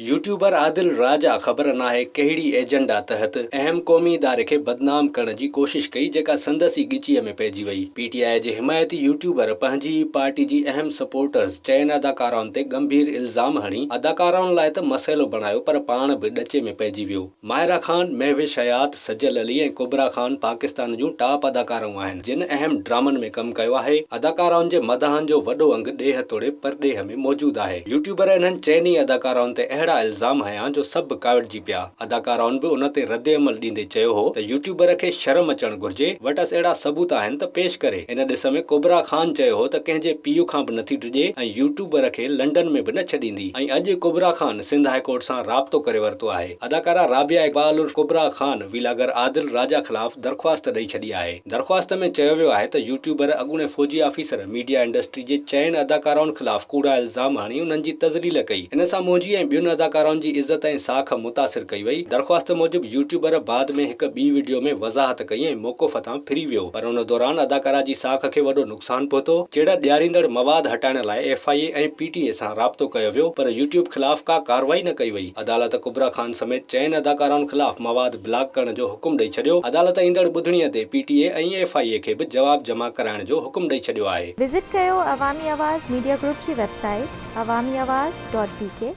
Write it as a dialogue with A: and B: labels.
A: YouTuber عادل راجا خبر ناهي ڪهڙي ايجنڊا تحت اهم قومي اداري کي بدنام ڪرڻ جي ڪوشش ڪئي جيڪا سندس ئي ڳچيء ۾ پئجي وئي. پي ٽي آء جي حمايتي يوٽيوبر پنهنجي ئي پارٽي جي اهم سپورٽرز چئن اداڪارائن تي ڳنڀير الزام هڻي اداڪارائن لاء ته مسئلو بڻايو پر پاڻ به ڏچي ۾ پئجي ويو. ماهره خان، مهوش حيات، سجل علي ۽ ڪبريٰ خان پاڪستان جون ٽاپ اداڪارائون آهن، جن اهم ڊرامن ۾ ڪم ڪيو آهي. اداڪارائن جي مداحن جو وڏو انگ ڏيهه توڙي پرڏيهه ۾ موجود آهي. يوٽيوبر انهن چئن ئي اداڪارائن تي اهڙا الزام هنيا جو سڀ ڪاوڙجي پيا. اداڪارائن به ان تي ردعمل ڏيندي چيو هو ته يوٽيوبر کي شرم اچڻ گهرجي، وٽس اهڙا ثبوت آهن ته پيش ڪري. ان ڏس ۾ ڪبريٰ خان چيو هو ته ڪنهن جي پيء کان به نٿي ڊڄي ۽ يوٽيوبر کي لنڊن ۾ به نه ڇڏيندي ۽ اڄ ڪبريٰ خان سنڌ هاء ڪورٽ سان رابطو ڪري ورتو آهي. اداڪارا رابعه اقبال عرف ڪبريٰ خان ويلاگر عادل راجا خلاف درخواست ڏئي ڇڏي آهي. درخواست ۾ چيو ويو آهي ته يوٽيوبر اڳوڻي فوجي آفيسر ميڊيا انڊسٽري جي چئن اداڪارائن خلاف ڪوڙا الزام هڻي انهن جي تذليل ڪئي ان سان منهنجي ۽ ٻين اداڪارائن جي عزت ۽ ساک متاثر ڪئي وئي. درخواست موجب يوٽيوبر بعد ۾ هڪ ٻي وڊيو ۾ وضاحت ڪئي ۽ موقف تان ڦري ويو پر ان دوران اداڪارا جي ساک کي وڏو نقصان پهتو، چڙ ڏياريندڙ مواد هٽائڻ لاء F I A ۽ P T A سان رابطو ڪيو ويو پر يوٽيوب خلاف ڪا ڪارروائي نه ڪئي وئي، عدالت ڪبريٰ خان سميت چئن اداڪارائن خلاف مواد بلاڪ ڪرڻ جو حڪم ڏئي ڇڏيو، عدالت ايندڙ ٻڌڻي تي P T A ۽ F I اي کي به جواب جمع ڪرائڻ جو حڪم ڏئي ڇڏيو آهي.
B: وزٽ ڪيو عوامي آواز ميڊيا گروپ جي website Awami Awaz dot B K.